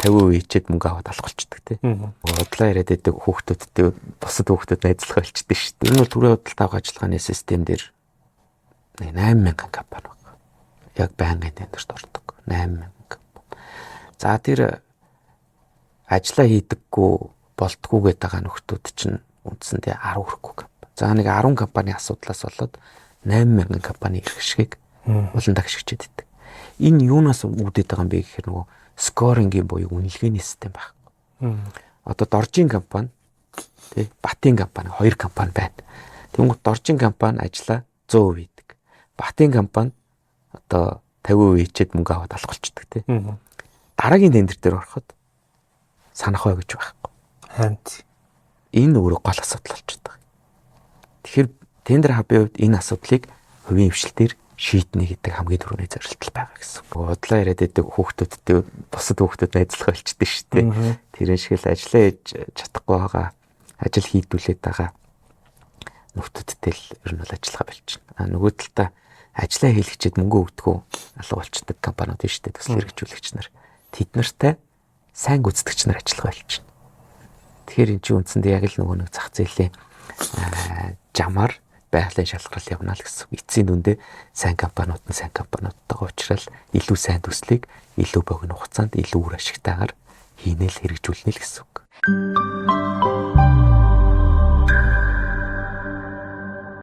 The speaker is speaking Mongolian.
50% хийчихэд мөнгө аваад алах болчдөг тий. Бодлоо яриад байдаг хүүхдүүдтэй бусад хүүхдүүд найзлах болчдөг шүү дээ. Энэ бол төрийн худалдаа авах ажиллагааны систем дээр 8000 компани байна. Яг байнгын тендерт ордог. 8000 компани. За, тэр ажлаа хийдэггүй, болдгоо гэдэг байгаа нөхдүүд чинь үндсэндээ 10 хүрэхгүй компани. За, нэг 10 компани асуудлаас болоод 8000 компани эрх ашгийг уландаа гიშгчээд байдаг. Энэ юунаас үүдээд байгаа юм бэ гэхээр нөгөө scoring ийн буюу үнэлгээний систем байхгүй. Одоо Доржийн компани тий, Батын компани, хоёр компани байна. Тэнгүүт Доржийн компани ажлаа 100% хийдэг. Батын компани одоо 50% хийчихэд мөнгө аваад алах болчдөг тий. Дараагийн тендер дээр ороход санах бай гэж байхгүй. Харин Энэ өөрөө гол асуудал болчиход байгаа. Тэгэхээр Tender Hub-ын хувьд энэ асуудлыг хувийн хвшилтээр шийднэ гэдэг хамгийн түрүүний зорилт байгаа гэсэн. Бодлоо яриад байдаг хүүхдүүдтэй бусад хүүхдүүд найзлах болчихдээ шүү дээ. Тэр шиг л ажиллаа хийж чадахгүй байгаа, ажил хийдүүлээд байгаа нөхдүүдтэй л ер нь бол ажиллагаа болчихно. А нөгөө талдаа ажлаа хийлгчээд мөнгө өгдөггүй алга болчдөг компаниуд шүү дээ, төсөл хэрэгжүүлэгч нар. Тэд нартай сайн гүйцэтгэгч нар ажиллагаа болчихно. Тэгэхээр эн чинь үндсэндээ яг л нөгөө нэг зах зээлийн жамаар байгалийн шалгарал явна л гэсэн. Эцсийн дүндээ сайн компаниуд нь сайн компаниудтайгаа уулзрал илүү сайн төслийг илүү богино хугацаанд, илүү үр ашигтайгаар хийнэл хэрэгжүүлнэ л гэсэн үг.